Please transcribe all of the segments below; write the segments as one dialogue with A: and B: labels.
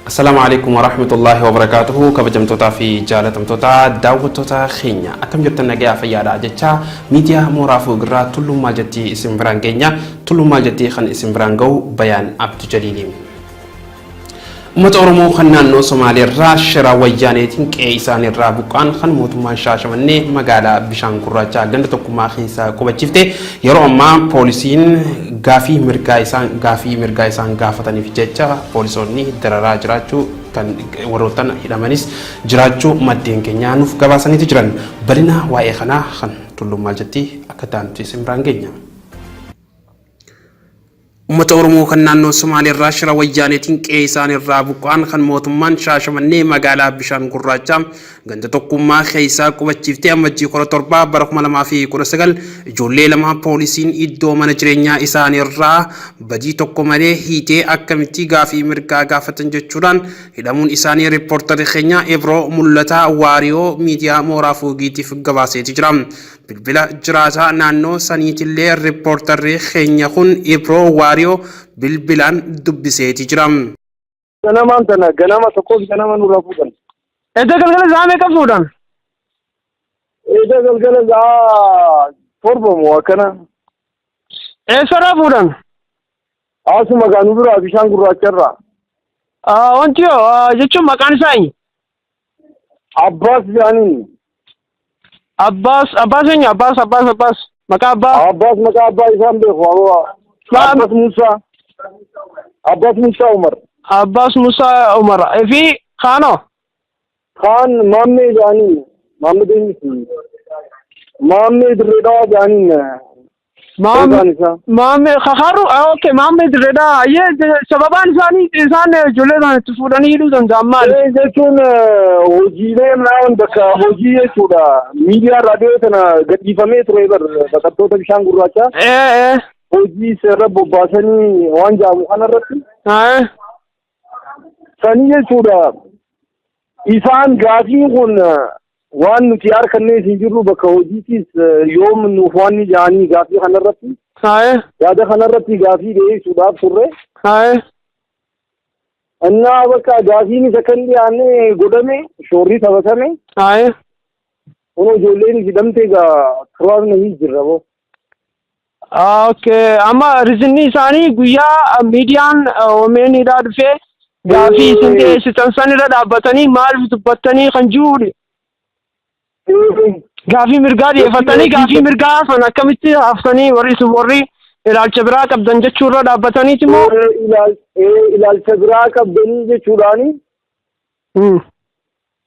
A: Assalaamu alaikum warahmatullaahi wabarakaatuhu. Kabajamtootaa fi jaalatamtoota daawwattoota keenya, akkam jirtan? Nagayaa fayyaadha jecha miidiyaa Mooraa Fuugirraa Tulluun Maal Jettii isin biraan geenya. Tulluun Maal Jettii kan isin biraan ga'u Bayaan Abdu Jaliili. Uummata Oromoo kan naannoo Somaaleerraa shira Wayyaaneetiin qe'ee isaaniirraa buqqa'an kan mootummaan Shaashamannee magaalaa Bishaan Gurraachaa ganda Tokkummaa keessa qubachiifte, yeroo ammaa poolisiin gaafii mirgaa isaan gaafataniif jecha poolisoonni dararaa jiraachuu, kan warroottan hidhamanis jiraachuu maddeen keenyaa nuuf gabaasaniitu jiran. Bal'ina waa'ee kanaa kan Tulluun Maal Jettii akka ta'anutti isin biraan geenya. Uummata Oromoo kan naannoo Somaaleerraa shira Wayyaaneetiin qe'ee isaaniirraa buqqa'an kan mootummaan Shaashamannee magaalaa Bishaan Gurraachaa ganda Tokkummaa keessaa qubachiiftee, Ammajjii 17 bara 2019 ijoollee lama poolisiin iddoo mana jireenyaa isaaniirraa badii tokko malee hiitee, akkamitti gaafii mirgaa gaafatan jechuudhaan hidhamuun isaanii riippoortarri keenya Ibroo Mul'ataa Waariyoo miidiyaa Mooraa Fuugiitiif gabaaseeti jira. Bilbila jiraataa naannoo saniitillee riippoortarri keenya kun Ibroo Waariyoo bilbilaan dubbiseeti jira.
B: Ganamaan tana ganama tokkos ganama nurraa fuudhan.
C: Edda galgala sa'a meeqa fuudhan?
B: Eeda galgala sa'a 7 moo akkana.
C: Eessarraa fuudhan?
B: Asuma gaa nu biraa, Bishaan Gurraacharraa.
C: Wanti yoo jechuun maqaan isaa eenyu?
B: Abbaas jedhaniin.
C: Abbaas, Abbaas eenyu? Abbaas, Abbaas, Abbaas. Maqaa abbaa?
B: Abbaas, maqaa abbaa isaan beeku. Abbaas Musaa. Abbaas Musaa Umar.
C: Abbaas Musaa Umar. Fi kaanoo?
B: Kaan Maammee jedhaniin. Maammee eenyuti? Maammee Dirree Dhawaa jedhaniin. Maqaan isaa.
C: Maammee kakaarru, okay, Maammee Dirreedhaa. Ayyee, sababaan isaanii isaan ijoollee isaanii itti fuudhanii hidhuu danda'an maali?
B: Ee, jechuun hojiilee naan bakka hojii jechuudha. Miidiyaa raadiyoo tana gadhiifamee ture bar, baqattoota Bishaan Gurraachaa.
C: Ee ee.
B: Hojii seerra bobbaasanii waan jedhamu kanarratti. Sanii jechuudha. Isaan gaafiin kun waan nuti harkannee isin jirru, bakka hojiitis yoom nuuf waan ni jedhanii gaafii kanarratti. Yaada kanarratti gaafii dhiyeessuudhaaf turre. Innaa bakka gaafiinis akka hin dhiyaanne godhame, shoorri taphatame. Kun ijoolleen hidhamte egaa turaasna hin jirra boo.
C: Okay, amma rizinni isaanii guyyaa miidiyaan OMN dhaa dhufee gaafii isin dhiyeessitan san irra dhaabbatanii maaliif dubbattanii kan jiru, gaafii mirgaa dhiyeeffatanii, gaafii mirgaa san akkamitti haftanii warri isin warri ilaalcha biraa qabdan jechuu irra dhaabbataniiti moo?
B: Ilaalcha biraa qabdanii jechuudhaani.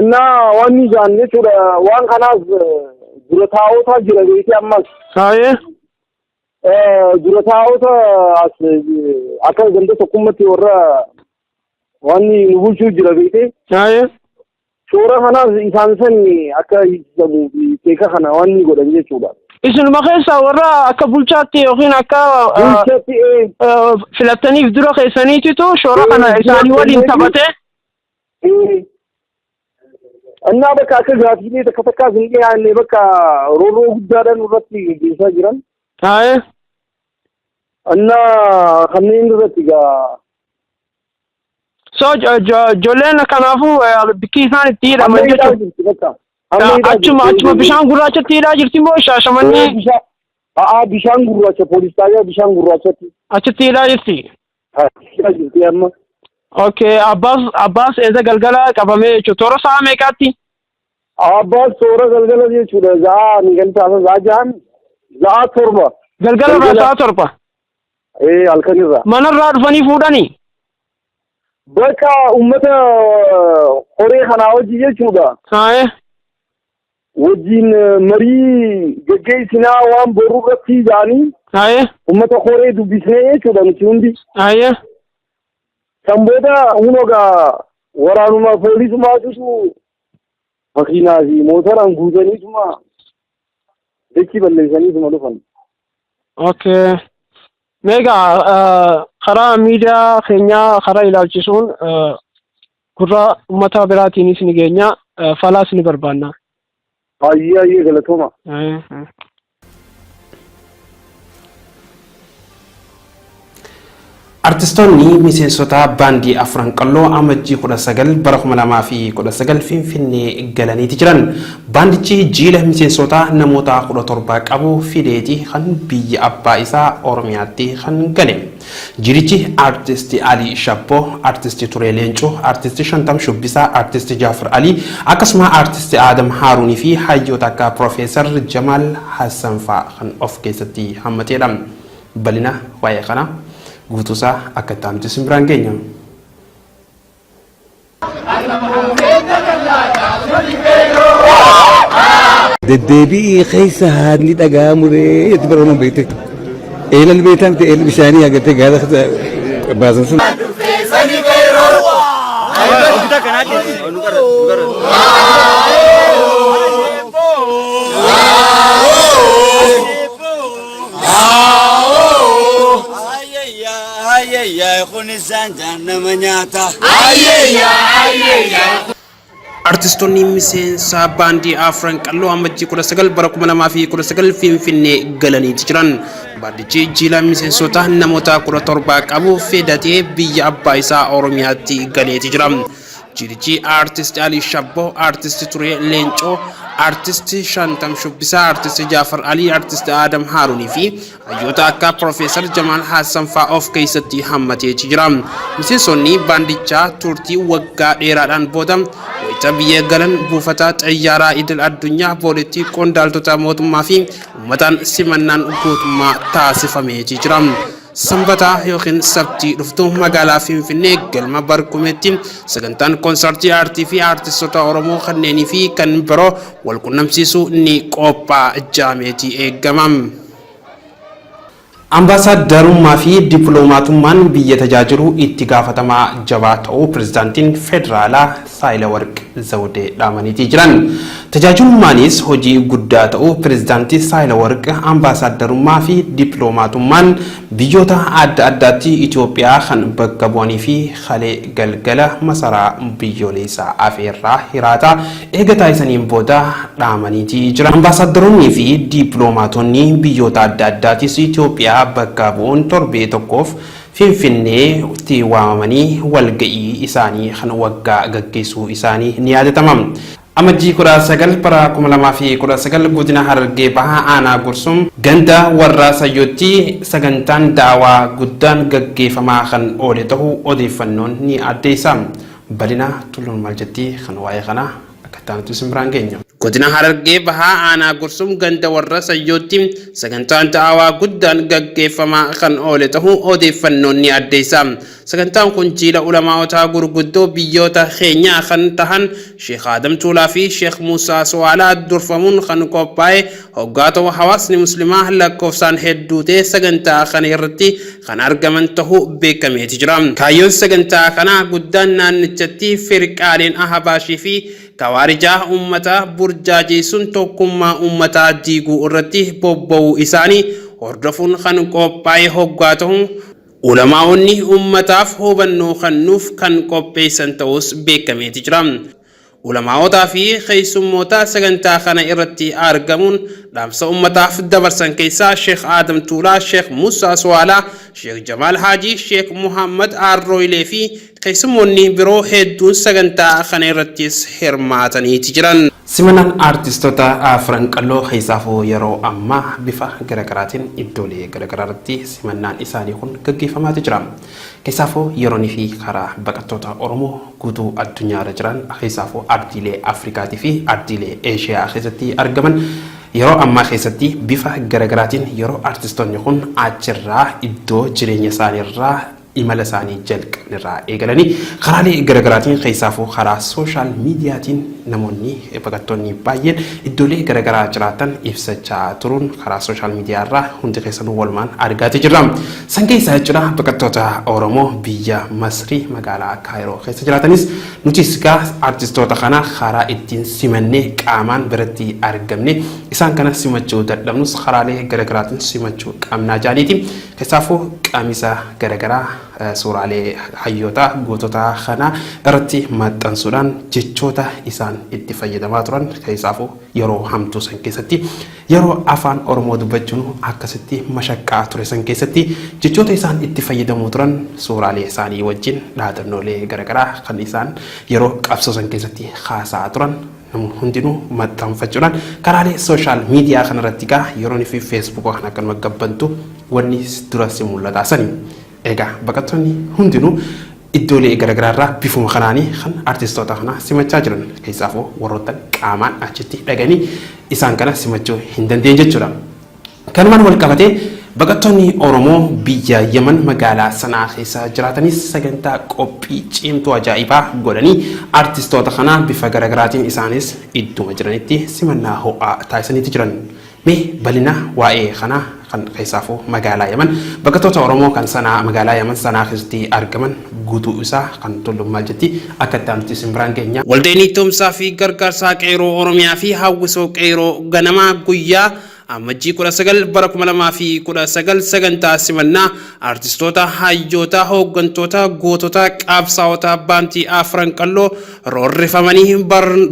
B: Innaa waan ni jaan jechuudha, waan kanaas dura taa'otaa jira beekee ammas. Dura taa'ota as akka ganda Tokkummatti warra waan nu bulchuu jira beekee. Shoora kanaas isaan sani akka hiikamuu fi seeka kana waan ni godhan jechuudha.
C: Isinuma keessaa warra akka bulchaatti yookiin akka
B: Bulchaatti
C: filattaniif dura keessaniititu shoora kana isaanii waliin taphatee.
B: Innaa bakka akka gaafiilee takka takkaas hin dhiyaanne, bakka roorroo guddaadhaan irratti gaggeessaa jiran. Innaa kanneen irratti egaa.
C: So ijoolleen kanaafuu bikki isaan itti hidhaman jechuudha. Achuma Bishaan Gurraachatti hidhaa jirti moo Shaashamannee?
B: A'aa, Bishaan Gurraacha, poolis xaabiyaa Bishaan Gurraachatti.
C: Achitti hidhaa jirti.
B: Hidhaa jirti amma.
C: Okay, Abbaas eessa galgala qabamee jechuudha? Toora sa'a meeqaatti?
B: Abbaas toora galgala jechuudha. Za'a ni kan taasa za'a 6, za'a 7.
C: Galgala irraa sa'a 7.
B: Ee, halkanirraa.
C: Manarraa dhufanii fuudhanii?
B: Bakka uummata horee kanaa hojii jechuudha. Wajjin marii geggeessinaa waan boruu irratti jedhanii uummata horee dubbisnee jechuudha nuti hundi. Kan booda hunogaa waraanuma poolisumaatutu makiinaa fi mootoraan guutaniituma dachii balleessaniituma dhufan.
C: Okay. Meegaa karaa miidiyaa keenyaa karaa ilaalchisuun gurra uummata biraatiinis ni geenya, falaas ni barbaanna.
B: Hayyee, hayyee, galatooma.
A: Artistoonni miseensota baandii Afran Qalloo Amajjii 19 bara 2019 Finfinnee galaniiti jiran. Baandichi jiila miseensota namoota 17 qabu fideeti kan biyya abbaa isaa Oromiyaatti kan gale. Jilichi Artist Alii Shabboo, Artist Turee Leencoo, Artist Shantam Shubbisaa, Artist Jaafar Alii akkasuma Artist Aadam Haaruunii fi hayyoota akka Piroofeesar Jamaal Hassan fa'aa kan of keessatti hammateedha. Bal'ina waa'ee kanaa guutuusaa akka itti aanutti isin biraan geenya.
D: Deddeebi'ii keessa haadni dhagaa muree jetti bara Oromoon beekte. Eelan beektaa miti eela bishaanii agartee gaara keessa baasan sun.
A: Artistoonni miseensa baandii Afran Qalloo Amajjii 19 bara 2019 Finfinnee galaniiti jiran. Baandichi jila miseensota namoota 17 qabu fidatee biyya abbaa isaa Oromiyaatti galeeti jira. Jilichi Aartist Alii Shabboo, Aartist Turee Leencoo, Aartist Shantam Shubbisaa, Aartist Jaafar Alii, Aartist Aadam Haaruunii fi hayyoota akka Piroofeesar Jamaal Haassan fa'aa of keessatti hammateeti jira. Miseensonni baandichaa turtii waggaa dheeraadhaan booda wayita biyya galan buufata xayyaaraa idil addunyaa Booleetti qondaaltota mootummaa fi uummataan simannaan gootummaa taasifameeti jira. Sanbata yookiin Sabtii dhuftu magaalaa Finfinnee galma Barkumeetti sagantaan koonsartii aartii fi aartistoota Oromoo kanneenii fi kan biroo wal qunnamsiisu ni qophaa'a ja'ameeti eegama. Ambaasaaddarummaa fi dippiloomatummaan biyya tajaajiluu itti gaafatamaa jabaa ta'uu Pirezidaantiin Federaalaa Saahilawarq Zawudee dhaamaniitii jiran. Tajaajilummaanis hojii guddaa ta'uu Pirezidaanti Saahilawarq ambaasaaddarummaa fi dippiloomatummaan biyyoota adda addaatti Itoophiyaa kan bakka bu'anii fi kalee galgala masaraa biyyooleessaa afeerraa hiraataa eega taasisaniin booda dhaamaniitii jiran. Ambaasaaddaroonnii fi dippiloomaatonni biyyoota adda addaatis Itoophiyaa bakka bu'uun torbee tokkoof Finfinnee tti waamamanii walga'ii isaanii kan waggaa gaggeessuu isaanii ni yaadatama. Amajjii 19 bara 2019 Godina Harargee Bahaa Aanaa Gursum ganda Warraa Sayyootti sagantaan da'awaa guddaan gaggeefamaa kan oole tahuu odeeffannoon ni addeessa. Balina Tulluun maal jetti kan waa'ee kanaa akka itti aanutti isin biraan geenya. Godina Harargee Bahaa Aanaa Gursum ganda Warra Sayyootti sagantaan da'awaa guddaan gaggeeffamaa kan oole tahuu odeeffannoon ni addeessa. Sagantaan kun jiila ulamaa'otaa gurguddoo biyyoota keenyaa kan tahan Sheikh Aadam Tuulaa fi Sheikh Muusaa Su'aalaa durfamuun kan qophaa'e hoggaa tahu hawaasni muslimaa lakkoofsaan hedduu ta'e sagantaa kana irratti kan argaman tahuu beekameeti jira. Kaayyoon sagantaa kanaa guddaan naannichatti firqaaleen Ahbaashii fi Kawaarijaa ummata burjaajeessuun tokkummaa ummataa diiguu irratti bobba'uu isaanii hordofuun kan qophaa'e hoggaa tahu, ulamaa'onni ummataaf hubannoo kannuuf kan qopheessan ta'uus beekameeti jira. Ulamaa'otaa fi keessummoota sagantaa kana irratti argamuun dhaamsa ummataaf dabarsan keessaa Sheekh Aadam Tuulaa, Sheekh Muusaa Suwaalaa, Sheekh Jamaal Haajii, Sheekh Muhammad Aarrooylee fi keessummoonni biroo hedduun sagantaa kana irrattis hirmaataniiti jiran. Simannaan aartistoota Afran Qalloo keessaafuu yeroo ammaa bifa garagaraatiin iddoolee garagaraa irratti simannaan isaanii kun gaggeeffamaati jira. Keessaafuu yeroonii fi karaa baqattoota Oromoo guutuu addunyaa irra jiran keessaafuu ardiilee Afrikaatii fi ardiilee Eeshiyaa keessatti argaman yeroo ammaa keessatti bifa garagaraatiin yeroo artistoonni kun achirraa iddoo jireenya isaaniirraa imala isaanii jalqabnirraa eegalanii karaalee garagaraatiin keessaafuu karaa sooshaal miidiyaatiin namoonni baqattoonni baay'een iddoolee garagaraa jiraatan ibsachaa turuun karaa sooshaal miidiyaa irraa hundi keessanuu walumaan argaati jirra. San keessaa jechuudha baqattoota Oromoo biyya Masrii magaalaa Kaayiroo keessa jiraatanis nutis gaa artistoota kana karaa ittiin simannee qaamaan biratti argamne isaan kana simachuu dadhabnus karaalee garagaraatiin simachuu qabnaa jaaniiti. Keessaafuu qamisa garagaraa Suuraalee hayyoota gootota kanaa irratti maxxansuudhaan jechoota isaan itti fayyadamaa turan keessaafuu yeroo hamtuu san keessatti yeroo afaan Oromoo dubbachuun akkasitti mashaqqaa ture san keessatti jechoota isaan itti fayyadamuu turan suuraalee isaanii wajjin dhaadannoolee garaagaraa kan isaan yeroo qabsoo san keessatti haasaa turan namoonni hundinuu maxxanfachuudhaan karaalee social media kanarratti gaa yeroo fi Facebook kan akkanuma gabbantu wanni dura si mul'ata sani. Egaa baqattoonni hundinuu iddoolee garaagaraarraa bifuma kanaanii kan artistoota kana simachaa jiran keessaafuu warroota qaamaan achitti dhaganii isaan kana simachuu hin dandeenye jechuudha. Kanumaan wal qabatee baqattoonni Oromoo biyya Yemen magaalaa Sanaa keessa jiraatanis sagantaa qophii cimtuu ajaa'ibaa godhanii artistoota kana bifa garaagaraatiin isaanis idduma jiranitti simannaa ho'aa taasisaniitu jiran. Mee bal'ina waa'ee kanaa kan keessaafuu magaalaa Yemen baqattoota Oromoo kan Sanaa magaalaa Yemen Sanaa keessatti argaman guutuu isaa kan tullummaa jetti akka itti aanutti isin biraan geenya. Waldeen tumsaa fi gargaarsaa qeeroo Oromiyaa fi hawwisoo qeeroo ganamaa guyyaa Amajjii 19 bara 2019 sagantaa simannaa artistoota, hayyoota, hooggantoota, gootota, qabsaa'ota baantii Afran Qalloo roorrifamanii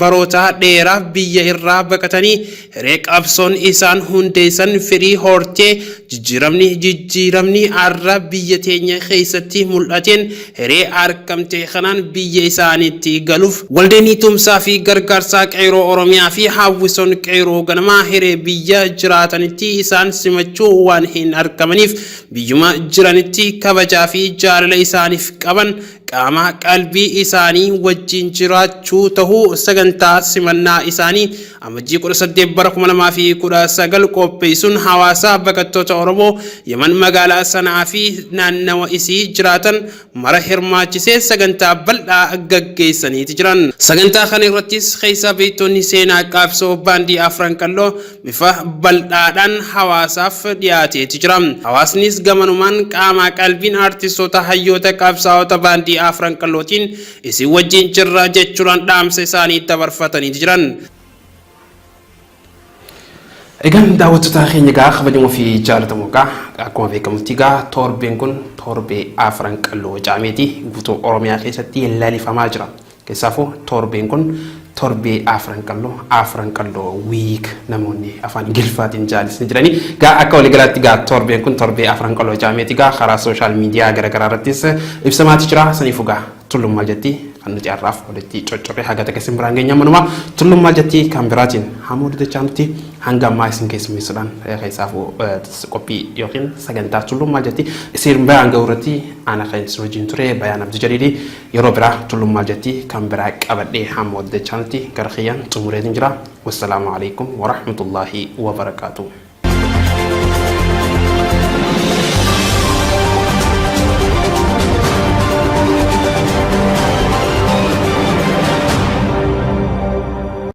A: baroota dheeraaf biyya irraa baqatanii hiree qabsoon isaan hundeessan firii hortee jijjiiramni jijjiiramni har'a biyya teenya keessatti mul'ateen hiree argamte kanaan biyya isaaniitti galuuf waldeen tumsaa fi gargaarsaa qeeroo Oromiyaa fi hawwisoon qeeroo ganamaa hiree biyya jiraatanitti isaan simachuu waan hin argamaniif biyyuma jiranitti kabajaa fi jaalala isaaniif qaban qaama qalbii isaanii wajjin jiraachuu tahuu sagantaa simannaa isaanii Amajjii 18 bara 2019 qopheessuun hawaasa baqattoota Oromoo Yemen magaalaa Sana'aa fi naannawa isii jiraatan mara hirmaachisee sagantaa bal'aa gaggeessaniiti jiran. Sagantaa kana irrattis keessa beektonni seenaa qabsoo baandii Afran Qalloo bifa bal'aadhaan hawaasaaf dhiyaateeti jira. Hawaasnis gamanumaan qaamaa qalbiin artistoota hayyoota qabsaa'ota baandii Afran Qallootiin isin wajjin jirra jechuudhaan dhaamsa isaanii dabarfataniiti jiran. Egaan daawwattoota keenya egaa kabajamoo fi jaalatamoo egaa akkuma beekamutti egaa torbeen kun torbee Afran Qalloo caameeti guutuu Oromiyaa keessatti lalifamaa jira. Keessaafuu torbeen kun torbee Afran Qalloo Afran Qalloo week namoonni afaan Ingiliffaatiin jaalisni jiranii. Gaa akka waliigalaatti gaa torbeen kun torbee Afran Qalloo caameeti gaa karaa social media garaagaraa irrattis ibsamaati jira. Saniifuu gaa tulluun maal jetti kan nuti har'aaf walitti coccorree haga takka isin biraan geenya manuma tulluun maal jetti kan biraatiin hamuu didachaa nuti hanga ammaa isin keessummeessuudhaan keessaafuu qophii yookiin sagantaa tulluun maal jetti isin biraan ga'u irratti ana kan isin wajjin ture Bayaan Abdii Jaliilii yeroo biraa tulluun maal jetti kan biraa qabadhee hamma walitti nuti gara kiyyaan xumureetiin jira. Wassalaamu alaikum warahmatullaahi wabarakaatuh.